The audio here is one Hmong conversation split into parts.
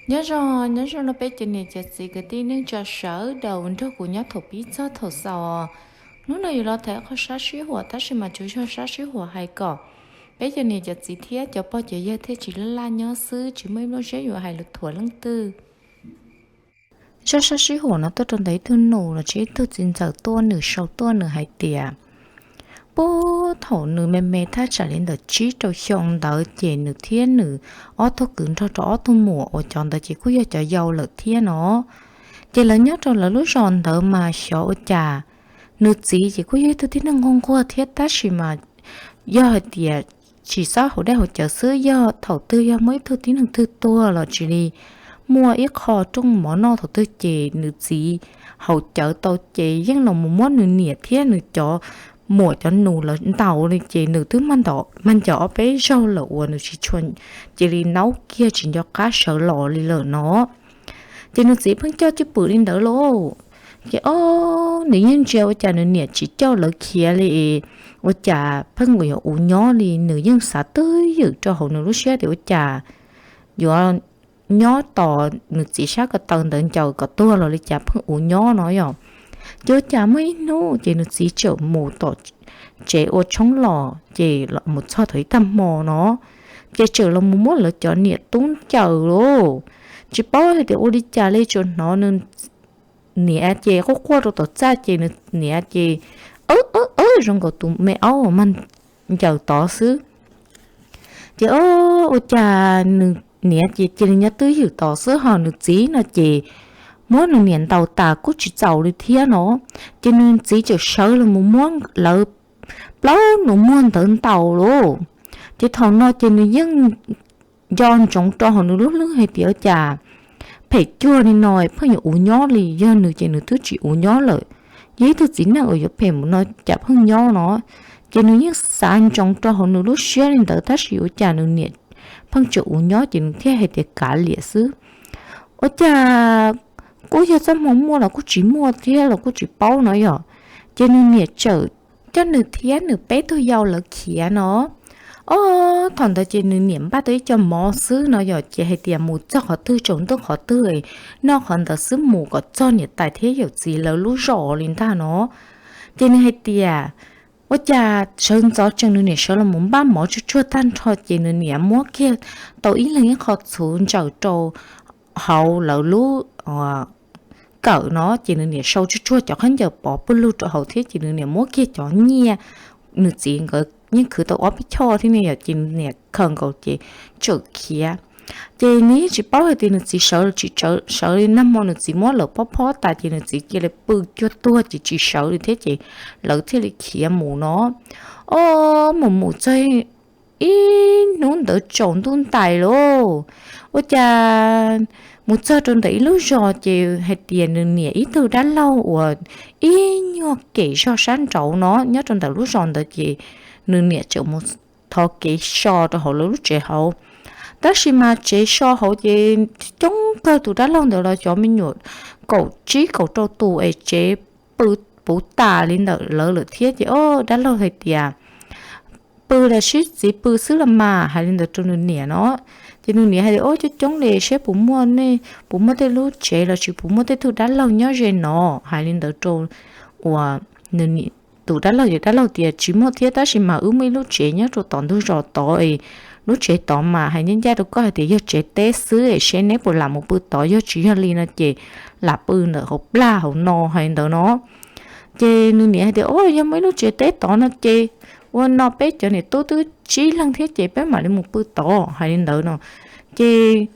Nyob zoo, nyob zoo rau peb cov niam cov txiv kwv tij neej tsa sawv daws nrog kuv nyob thaum pib txog thaum xaus. Hnub no yuav los tham qhov sab sib huam tab sis mas tsuas yog sab sib huam hais kom peb cov niam cov txiv thiab cov pog cov yawg thiaj tsis laj laj nyob xwb, tsis muaj ib lub siab yuav hais lus thuam leej twg. Zaj sab sib huam no tuaj rau ntawm ib tug nus los sis ib tug txiv ntxawm tuaj, nws sau tuaj nws hais tias, puag thaum nws me me thaj tsam li ntawm tsib rau xyoo ntawd ces nws thiab nws ob tug kwv nrog rau ob tug muam uas cov ntawd ces kuj yog cov yau lawm thiab no. Ces lawv nyob rau lawv lub zos ntawd mas xyov ua cas nws txiv ces kuj yog ib tug tib neeg nquag nquag thiab tab sis mas yog hais tias tsis txhob haus dej haus cawv xwb, yog thaum twg yog muaj ib tug tib neeg twg tuag los sis li muaj ib qho rooj mov noj thaum twg ces nws txiv haus cawv tau ces yeej los mus muab nws niam thiab nws cov muam cov nus lawv ntaus li ces nws twb mag ncaws ob peb zaug lawm uas nws tsis tshua, cia li naub kiag tsis nco qab sawv los li lawm no. Ces nws txiv pheej coj cwj pwm li ntawd lauj. Ces o, nws yeej ntsia ua cas nws niam tsis coj lawv khiav li, ua cas pheej yuav ua nyob li, nws yeej xav twj ywm rau hauv nws lub siab tias ua cas yuav nyob tos nws txiv sab ko taw ntawd ncaws kom tuag los li cas pheej ua nyob no yom. Ces ua cas muaj ib hnub ces nws txiv txawm mus tom tsev ua tshoob los ces mus txog thaum ib tag hmo no ces txawm los mus muab lawv cov niam tub ncaws lauj. Tsis paub hais tias ua li cas li tsuas hnov nws niam ces quaj quaj rau tom txaj ces nws niam ces, aw aw aw, zoo nkaus tus me aub mag ncaws tod xwb. Ces o, ua cas nws niam ces cia li nyob twj ywm tod xwb, ho nws txiv no ces muab nws niam ntaus tas kuj tsis txaus li thiab no. Ces nws txiv txawm sawv los mus muab lawv plaub nus muag ntawd ntaus lauj. Ces thaum no ces nws yeej nco ntsoov rau hauv nws lub hlwb hais tias ua cas phem cuag li no pheej yuav ua nyob li, yog nws ces nws twb tsis ua nyob lawm. Yog ib tug txiv neej uas yuav phem mus no cas pheej nyob no. Ces nws yeej xav ntsoov rau hauv nws lub siab li ntawd tab sis ua cas nws niam pheej tseem ua nyob ces nws thiaj hais tias kav liam xwb. Ua cas kuj yog txoj hmoo muaj los kuj tsis muaj thiab los kuj tsis paub no yom. Ces nws niam txawm coj nws thiab nws peb tug yau lawv khiav no. O, thaum ntawd ces nws niam npaj tau ib co mov xwb no yom, ces hais tias mus txog qhov twg tsaus ntuj qhov twg, noj qhov ntawd xwb mus kom txog niam tais thiab yawm txiv lawv lub zos li ntag no. Ces nws hais tias ua cas sawv ntxov tsees nws niam sawv los mus npaj mov tsuag tsuag tag nrho ces nws niam muab kiag tau ib leeg ib qho txhuv ntsaws rau hauv lawv lub kawm no ces nws niam sau tsuag tsuag cov khaub ncaws pov pawg lug rau hauv thiab ces nws niam muab kiag cov nyiaj, nws txiv nkawd yeej khwv tau ob peb choj thiab ne yom, ces nws niam khaws nkaus ces txawm khiav. Ces nws yeej tsis paub hais tias nws txiv sawv los tsis sawv li, nag hmo nws txiv muab lawv pob phob tas ces nws txiv cia li pw cuag tuag ces tsis sawv li thiab ces lawv thiaj li khiav mus no. O, mus mus txog ib hnub ntawd tsaus ntuj ntais lauj, ua cas mus txog rau ntawm ib lub zos ces hais tias nws niam ib tug dab laug uas ib nyuag kem zog sab nraud no nyob rau ntawm lub zos ntawd ces nws niam txawm mus thov kev so rau hauv lawv lub tsev hauv. Tab sis mas tsev so hauv ces coob kawg, tus dab laug ntawd los cov me nyuam kaum tsib kaum rau tus es tsev pw puv tas li ntawm lawv lawm thiab ces o, dab laug hais tias pw los sib txiv pw xwb los mas, hais li ntawd rau nws niam no. Ces nws niam hais tias o, coob coob li, saib puas muaj, puas muaj tej lub tsev los sis puas muaj tej tug dab laug nyob ze no, hais li ntawd rau uas nws, tus dab laug ces dab laug tias tsis muaj thiab tab sis mas wb muaj ib lub tsev nyob rau tom ntug zos tod, lub tsev tod mas hais ncaj ncaj rau koj hais tias yog tsev teb xwb es seb neb puas lam mus pw tod, yog tsis yog li no ces lam pw ntawm hauv plag hauv no, hais li ntawd no. Ces nws niam hais tias o, yog muaj ib lub tsev teb tod no ces ua no peb cov niam tub twb tsib leeg thiab ces peb mam li mus pw tod, hais li ntawd no. Ces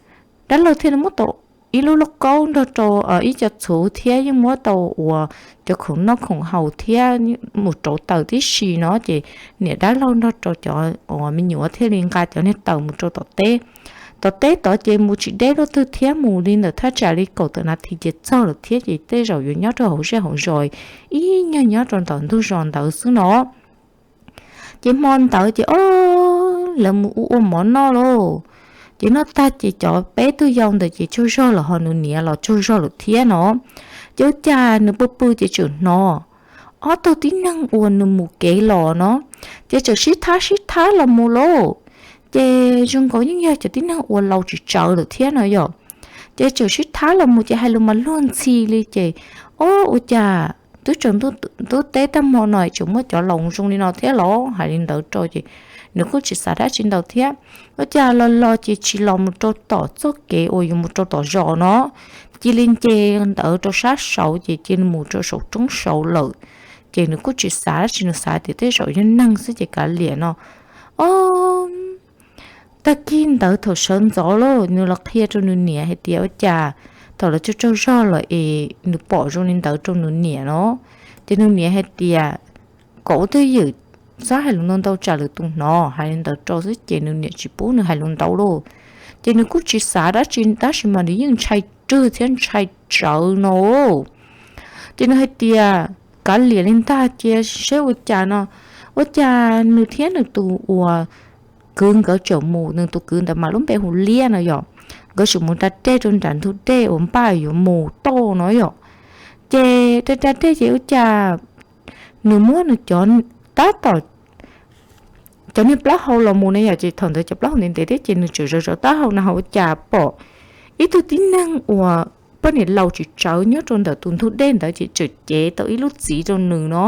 dab laug thiaj li muab tau ib lub lauj kaub nrog rau ib co txhuv thiab yeej muab tau uas cov khoom noj khoom haus thiab mus rauv taws tib si no ces niam dab laug nrog rau cov uas me nyuam thiaj li nqa cov niag taws mus rau tom teb. Tom teb tod ces mus tsis deb luaj twg thiab, mus li ntawm thaj tsam li kaum tawm nas this ces txog lawm thiab ces tej zaum yuav nyob rau hauv zej hauv zos ib nyuag nyob rau ntawm ntug zos ntawd xwb no. Ces hmo ntawd ces o, lawv mus ua ua mov noj lauj. Ces noj tag ces cov peb tug yau ntawd ces tsaug zog lawm, ho nws niam los tsaug zog lawm thiab no. Ces ua cas nws pw pw ces tseem hnov ob tug tib neeg uas nws mus kev los no, ces tseem sib thab sib thab los mus lauj. Ces zoo nkaus yeej yog cov tib neeg uas laus tsis tsawv lawm thiab no yom. Ces txawm sib thab los mus ces hais lus mas luag ntxhi li ces, ob, ua cas twb tsaus ntuj teb tag hmo no tseem muaj cov laus zoo li no thiab los? Hais li ntawd rau ces nws kuj tsis xav dab tsi ntau thiab. Ua cas los los ces tsis los mus rau tom txoj kev uas yuav mus rau tom zos no, cia li nce ntawd rau sab saud ces cia li mus rau saum roob saud lawm. Ces nws kuj tsis xav dab tsi, nws xav tias tej zaum yog neeg xwb ces kav liam no. Ob, tag kis ntawd thaum sawv ntxov lauj, nws los qhia rau nws niam hais tias ua cas thaum lawv tsaug tsaug zog lawm es nws pom zoo li ntawd rau nws niam no. Ces nws niam hais tias kom ua twj ywm, txhob hais lus ntau ntau tsam lwm tus hnov, hais li ntawd rau xwb ces nws niam tsis pub nws hais lus ntau lauj. Ces nws kuj tsis xav dab tsi tab sis mas nws yeej ntshai rwg thiab ntshai tsawv no. Ces nws hais tias kav liam li ntag cia seb ua cas no. Ua cas nws thiab nws tus uas kwv nkawd txawm mus, nws tus kwv ntawd mas lub npe hu Liab no yom, nkawd txawm mus da dej rau nram ntug dej uas npaj yuav mus toj no yom. Ces da da dej ces ua cas nws muab nws cov, tab tom cov niag plaub hau los mus ne yom, ces thaum ntawd cov plaub hau ntev ntev thiab ces nws txawm zov zov taub hau no ua cas pom ib tug tib neeg uas poj niam laus tsis tsawv nyob rau ntawm tus ntug dej ntawd ces txawm cev tau ib lub txiv rau nws no.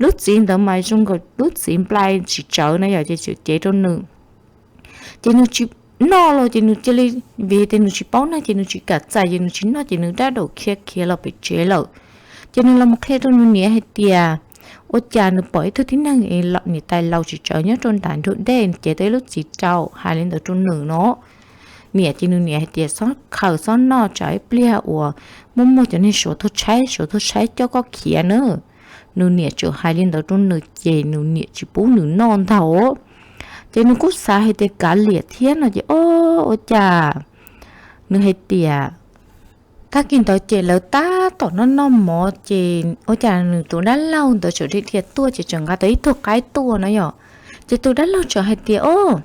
Lub txiv ntawd mas zoo nkaus lub txiv nplai tsis tsawv na yom, ces txawm cev rau nws. Ces nws tsis noj los ces nws cia li, vim tias nws tsis paub neeg ces nws tsis kam txais ces nws tsis noj ces nws dab daum khiav khiav los pem tsev lawm. Ces nws los mus qhia rau nws niam hais tias ua cas nws pom ib tug tib neeg niam tais laus tsis tsawv nyob rau nram ntug dej, nws cev tau ib lub txiv rau, hais li ntawd rau nws no. Niam ces nws niam hais tias txhob khaws txhob noj tsam ib pliag uas muaj muaj cov niag Suav tuag tshaib, Suav tuag tshaib coj koj khiav na. Nws niam txawm hais li ntawd rau nws ces nws niam tsis pub nws noj ntag. Ces nws kuj xav hais tias kav liam thiab no ces ob, ua cas nws hais tias tag kis ntawd ces lawv tab tom noj noj mov ces ua cas nws tus dab laug ntawd txawm dhia dhia tuaj ces txawm nqa tau ib tug qaib tuaj no yom. Ces tus dab laug txawm hais tias o,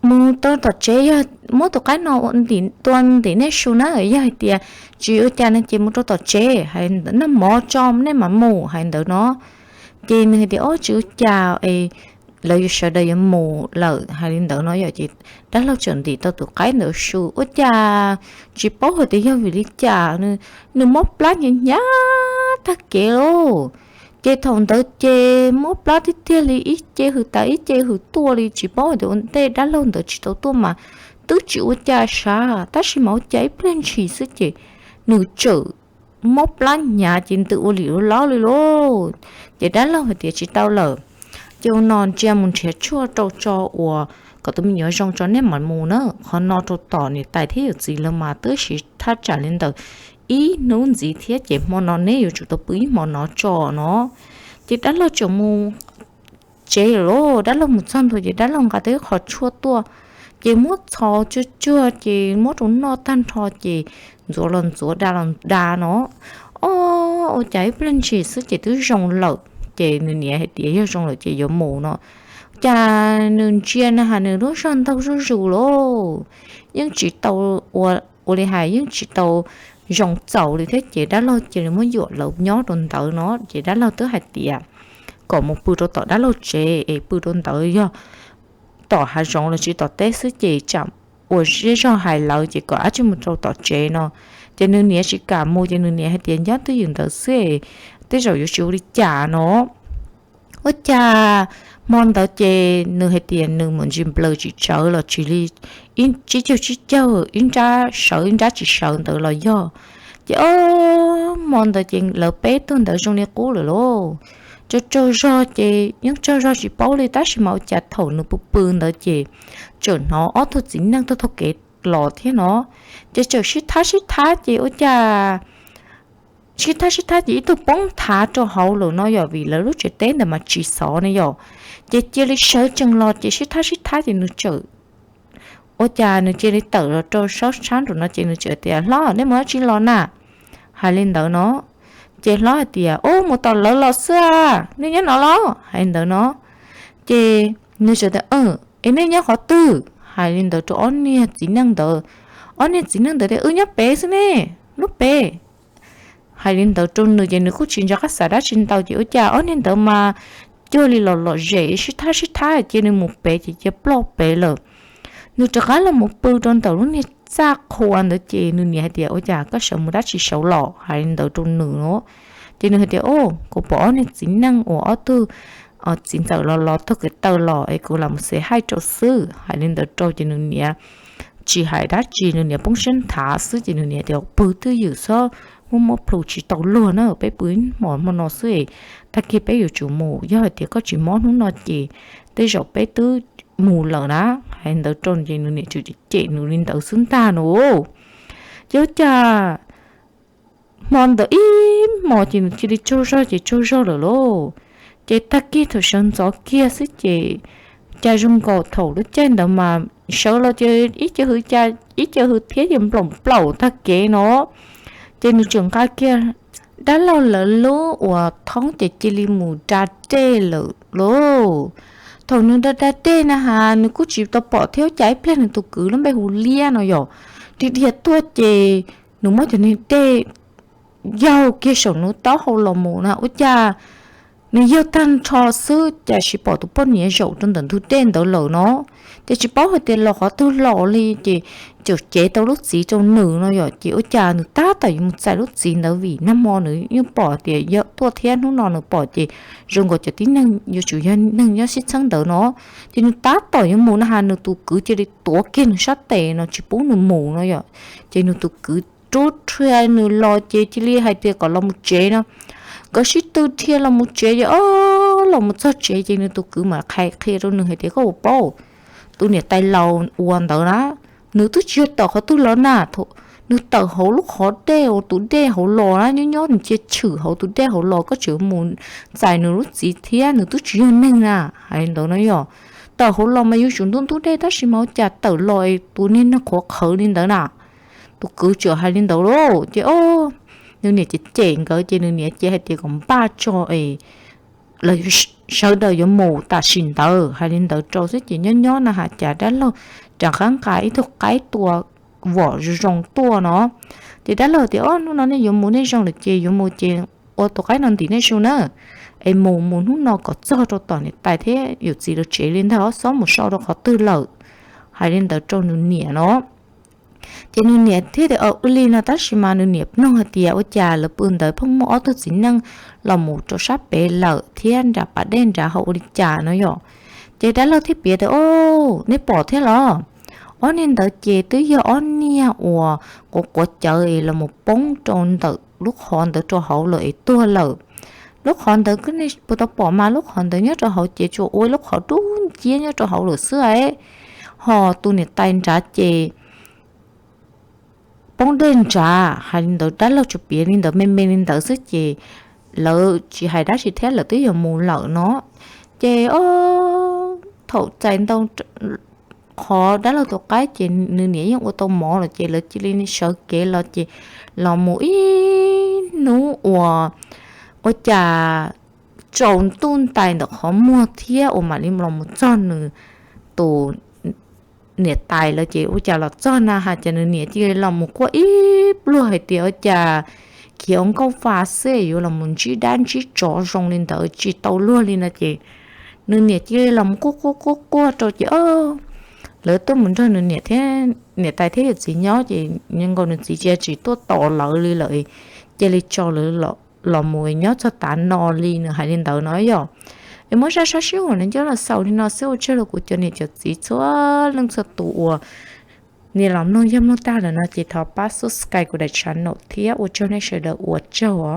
mus rau tom tsev, yog muab tus qaib no tua ntim nej su na, yog hais tias tsis ua cas no ces mus rau tom tsev, hais noj mov tso nej mam mus, hais ntawd no. Ces nws hais tias o, tsis ua cas, lawv yuav sawv daws yuav mus lawm, hais li ntawd no yom. Ces dab laug txawm ntim tau tus qaib ntawd su, ua cas tsis paub hais tias yog vim li cas nws mob plab hnyav hnyav tag kev lauj. Ces thaum ntawd ces mob plab tiag tiag li, ib ce hws tas ib ce hws tuaj li, tsis paub hais tias ua ntej dab laug ntawd tsis tau tuaj mas twb tsis ua cas sav, tab sis mas ua cas ib pliag ntshis xwb ces nws txawm mob plab hnyav ces ntws ua lim ua lob li lauj. Ces dab laug hais tias tsis tau lawm, ces ua no ntsia mus nrhiav tshuaj rau tso uas kom tus me nyuam zoo tso nej mam mus na. Qhov no rau tom niam tais thiab yawm txiv lawv mas twb siv thaj tsam li ntawm ib hnub ntxiv thiab ces hmo no neb yuav tsum tau pw ib hmo no tso no. Ces dab laug txawm mus tsev lawm, dab laug mus txog ntua ces dab laug nqa tau ib qho tshuaj tuaj, ces muab txhos tsuag tsuag ces muab rau noj tag nrho ces ntxuav los ntxuav da los da no. O, ua cas ib pliag ntshis xwb ces twb zoo lawm. Ces nws niam hais tias yog zoo lawm ces yuav mus no. Cas nws ntsia na has nws lub zog ntaug zuj zus lauj, yeej tsis tau ua, ua li hais yeej tsis tau zoo txaus li thiab ces dab laug cia li muab yuam lawv nyob rau ntawd no. Ces dab laug twb hais tias kom mus pw rau tom dab laug tsev es pw rau ntawd yog tom hav zoov los tsis tom teb xwb ces tsam ua zej zog hais lawv ces kom dab tsi mus rau tom tsev no. Ces nws niam tsis kam mus ces nws niam hais tias nyob twj ywm ntawd xwb, tej zaum yuav tsis ua li cas no. Ua cas hmo ntawd ces nws hais tias nws mus ntsis nplaws tsis tsawv los tsis li ib tsib caug tsib caug, ib nrab sawv ib nrab tsis sawv ntawd los yog. Ces o, hmo ntawd ces lawv peb tug ntawd zoo li qub lawm lauj. Tsaug tsaug zog ces yeej tsaug zog tsis paub li tab sis mas ua cas thaum nws pw pw ntawd ces txawm hnov ob tug txiv neej taug taug kev los thiab no. Ces txawm sib thab sib thab ces ua cas sib thab sib thab ces ib tug poob nthav rau hauv lawm no yom, vim lawv lub tsev teb ntawd mas tsis xov ne yom. Ces cia li sawv tsees los ces sib thab sib thab ces nws txawm, ua cas nws cia li tawm los rau sab sab nraum no ces nws txawm tias hlob nej mus dab tsi los na, hais li ntawd no. Ces hlob hais tias ub mus tom lawv los xwb, nej nyob no los, hais li ntawd no. Ces nws txawm tias es nej nyob qhov twg, hais li ntawd rau ob niag txiv neej ntawd. Ob niag txiv neej ntawd tias wb nyob pem xwb ne, nyob pem, hais li ntawd rau nws ces nws kuj tsis nco qab xav dab tsi ntau ces ua cas ob niag ntawd mas cuag li los lom zem sib thab sib thab ces nws mus pem ces cia ploj pem lawm. Nws rov qab los mus pw rau ntawm lub niag txaj qhua ntawd ces nws niam hais tias, Ua cas koj sawv mus dab tsi sawv los? Hais li ntawd rau nws no. Ces nws hais tias, O, kuv pom ob niag txiv neej uas ob tug txiv ntxawm los los taug kev taw los es kuv lam mus xav hais rau xwb. Hais li ntawd rau ces nws niam tsis hais dab tsi, nws niam poob siab nthav xwb. Ces nws niam tias, Pw twj ywm, txhob muab muab plhus tsis tau luag na, peb pw ib hmos hmo no xwb es tag kis peb yuav tsum mus. Yog hais tias koj tsis mob hnub no ces tej zaum peb twb mus lawm na. Hais li ntawd rau ces nws niam tseem cem nws li ntawd xwb ntag no. Ces ua cas hmo ntawd ib hmos ces nws cia li tsaug zog ces tsaug zog lawm lauj. Ces tag kis thaum sawv ntxov kiag xwb ces cas zoo nkaus thaum lub caij ntawd mas sawv los ces ib ce hws, ib ce hws thiab ces nplaum plaum tag kev no. Ces nws tseem nqa kiag dab laug lawv lub uas thoob ces cia li mus da dej lawm lauj. Thaum nws da da dej na has nws kuj tsis tau pom thiab, cas ib pliag nws tus kwv lub npe hu Liab no yom, dhia dhia tuaj ces nws muab cov niag dej yaug kiag saum nws taub hau los mus na, ua cas nws yaug tag nrho xwb cas tsis pom tus poj niam zaum rau ntawm ntug dej ntawd lawm no. Ces tsis paub hais tias los qhov twg los li ces txawm cev tau lub txiv rau nws no yom. Ces ua cas nws tab tom yuav mus txais lub txiv ntawd vim nag hmo nws yeej pom tias yog tuaj thiab hnub no nws pom ces zoo nkaus cov tib neeg yuav tsum yog neeg nyob sib txheeb ntawd no. Ces nws tab tom yuav mus na has nws tus kwv cia li tuav kiag nws sab tes no tsis pub nws mus no yom. Ces nws tus kwv rub rhia nws los ces cia li hais tias kom los mus tsev no. Nkawd sib tw dhia los mus tsev ces o, los mus txog tsev ces nws tus kwv mam qhia rau nws hais tias, Koj puas paub, tus niam tais laus ua ntawd na, nws twb tsis yog tawm qhov twg los na, nws tawm hauv lub qhov dej uas tus dej hauv los na, nyob nyob nws cia tshwm hauv tus dej hauv los, koj tseem mus txais nws lub txiv thiab, nws twb tsis yog neeg na. Hais li ntawd no yom, tawm hauv los mas yuav tsum ntub ntub dej tab sis mas ua cas tawm los tus niag neeg qhuav qhawv li ntawd na. Tus kwv txawm hais li ntawd lauj ces o, nws niam ces cem nkawd ces nws niam ces hais tias kom npaj tso es lawv sawv daws yuav mus tam sim ntawd. Hais li ntawd rau xwb ces nyob nyob na has cas dab laug rov qab nqa ib tug qaib tua vom zoo zoo tuaj no. Ces dab laug tias, O, hnub no nej yuav mus, nej zoo lawm ces yuav mus ces ua tus qaib no ntim nej su na, es mus mus hnub no kom txog rau tom niam tais thiab yawm txiv lawv tsev li ntag, txhob mus so rau qhov twg lawm. Hais li ntawd rau nws niam no. Ces nws niam thiaj tias, Ua li no, tab sis mas nws niam mloog hais tias ua cas lawv pw ntawd pheej muaj ob tug txiv neej los mus rau sab pem lawm thiab nram pas dej nrad ho ua li cas no yom. Ces dab laug thiaj piav tias, O, nej pom thiab los? Ob niag ntawd ces twb yog ob niag uas quav quav cawv es los mus poob rau ntawm lub qhov ntawd rau hauv lawm es tuag lawm. Lub qhov ntawd nej puas tau pom mas, lub qhov ntawd nyob rau hauv ces tsuas ua ib lub qhov dub nciab nyob rau hauv lawm xwb es, ho tus niam tais nrad ces poob dej nrad. Hais li ntawd dab laug tsuas piav li ntawd me me li ntawd xwb ces lawv tsis hais dab tsi thiab lawv twb yuav mus lawm no. Ces o, thaum txais ntau qhov dab laug tus qaib ces nws niam yeej ua tau mov lawm ces lawv cia li sawv kev los ces los mus ib hnub uas ua cas tsaus ntuj ntais ntawm qhov muag thiab uas mam li los mus txog nws tus niam tais lawm ces ua cas los txog na has ces nws niam cia li los mus quaj ib pluag hais tias ua cas khiav ua nkauj fa xwb yuav los mus ntsib dab ntsib tsov zoo li ntawd tsis tau luag li no ces nws niam cia li los mus quaj quaj quaj quaj rau ces o, lawv tuaj mus nrog nws niam thiab niam tais thiab yawm txiv nyob ces nkaus nws txiv cia tsis tuaj tos lawv li lawm, cia li tso lawv los mus nyob txog tav no li, nws hais li ntawd no yom. Es muab zaj sab sib huam no coj los xaus li no xwb, ua tsaug rau kuv cov niam cov txiv txhua leej txhua tus uas nias los mloog, yog mloog tag lawm no ces thov pab subscribe kuv daim channel thiab ua tsaug nej sawv daws, ua tsaug.